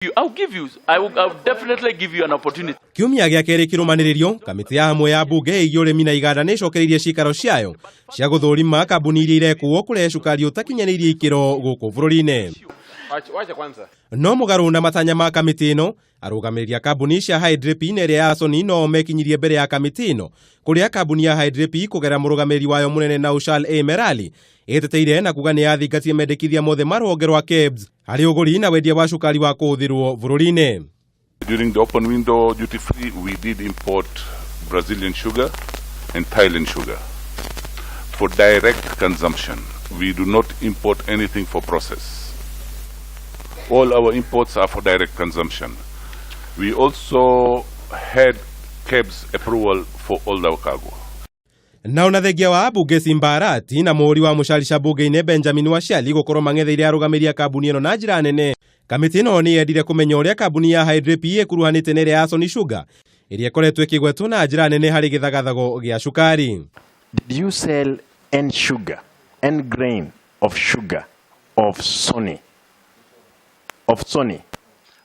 I'll give you, I will, I'll definitely give you an opportunity. Kiumia gĩa kerĩ kĩrũmanĩrĩrio, kamĩtĩ ya hamwe ya mbunge ĩgiĩ ũrĩmi na iganda nĩ ĩcokereirie cikaro ciayo cia gũthũrima kambuni iria irekwo kũrehe cukari ũtakinyanĩirie ikĩro gũkũ bũrũri-inĩ. Wacha kwanza. No mũgarũ na matanya ma kamĩtĩ ĩno, arũgamĩrĩri a kambuni cia Hydrip na ĩrĩa ya Sony no mekinyirie mbere ya kamĩtĩ ĩno, kũrĩa kambuni ya Hydrip kũgerera mũrũgamĩrĩri wayo mũnene Naushal A Merali ĩteteire na kuga nĩ yathingatire mendekithia mothe ma rũhonge rwa KEBS harĩ ũgũri na wendia wa cukari wa kũhũthĩrwo bũrũri-inĩ. During the open window duty free, we did import Brazilian sugar and Thailand sugar for direct consumption. We do not import anything for process. All our imports are for direct consumption. We also had KEBS approval for all our cargo. Na ona thengia wa ambunge Simba Arati na mũhũri wa mũcarica mbunge-inĩ Benjamin Washiali gũkorwo mang'etheire arũgamĩrĩri a kambuni ĩno na njĩra nene, kamĩtĩ ĩno nĩ yendire kũmenya ũrĩa kambuni ya Hydrip ĩkuruhanĩte na ĩrĩa ya Sony Sugar ĩrĩa ĩkoretwo ĩkĩgwetwo na njĩra nene harĩ gĩthagathago gĩa cukari. Did you sell any sugar, any grain of sugar of Sony? Of Sony?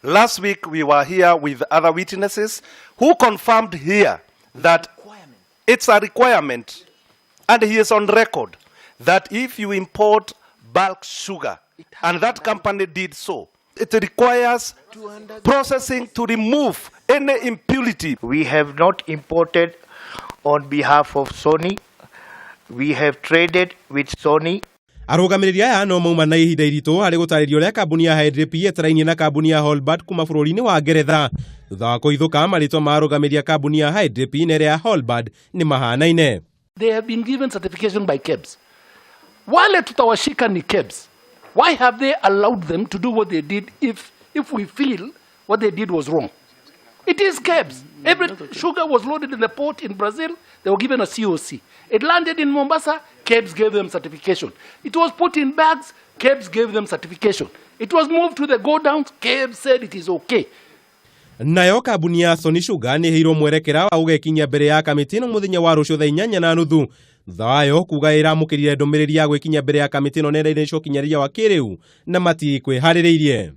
Last week we were here with other witnesses who confirmed here that it's a requirement, and he is on record, that if you import bulk sugar, and that company did so, it requires processing to remove any impurity. We have not imported on behalf of Sony. We have traded with Sony. Arũgamĩrĩri aya no mauma na ihinda iritũ harĩ gũtarĩria ũrĩa kambuni ya Hydrip yetarainie na kambuni ya Holbert kuma bũrũri-inĩ wa Ngeretha thutha wa kũhithũka marĩtwa ma arũgamĩrĩri a kambuni ya Hydrip na ĩrĩa ya Holbert nĩ mahanaine. They have been given certification by KEBS. Wale tutawashika ni KEBS. Why have they allowed them to do what they did if we feel what they did was wrong? It is KEBS. Every sugar was loaded in the port in Brazil, they were given a COC. It landed in Mombasa, KEBS gave them certification. It was put in bags, KEBS gave them certification. It was moved to the godowns, KEBS said it is okay. Nayo kambuni ya Sony Sugar nĩ ĩheirwo mwerekera wa gũgekinyia mbere ya kamĩtĩ ĩno mũthenya wa rũciũ thaa 8:30 thutha wayo kuga ĩramũkĩrire ndũmĩrĩri ya gwĩkinyia mbere ya kamĩtĩ ĩno nenda-inĩ cia ũkinyanĩria wa kĩrĩu na matikwĩharĩrĩirie.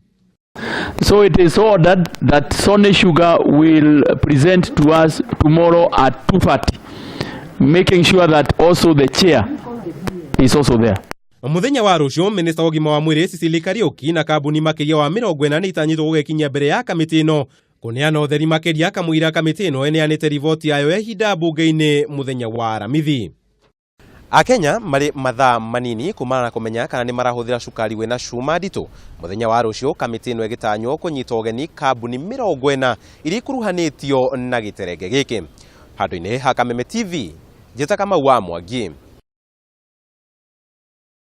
So it is ordered that Sony Sugar will present to us tomorrow at 2:30, making sure that also the chair is also there. Mũthenya wa rũciũ, minista wa ũgima wa mwĩrĩ Sicily Kariũki na kambuni makĩria wa 40 nĩ itanyĩtwo gũgekinyia mbere ya kamĩtĩ ĩno kũneana ũtheri makĩria kamũira kamĩtĩ ĩno ĩneanĩte riboti yayo ya ihinda mbunge-inĩ mũthenya wa Aramithi. Akenya marĩ mathaa manini kumana na kũmenya kana nĩ marahũthĩra cukari wĩna cuma nditũ. Mũthenya wa rũciũ, kamĩtĩ ĩno ĩgĩtanywo kũnyita ũgeni kambuni 40 iria ikuruhanĩtio na gĩterenge gĩkĩ. Handũ-inĩ ha Kameme TV, njĩta Kamau wa Mwangi.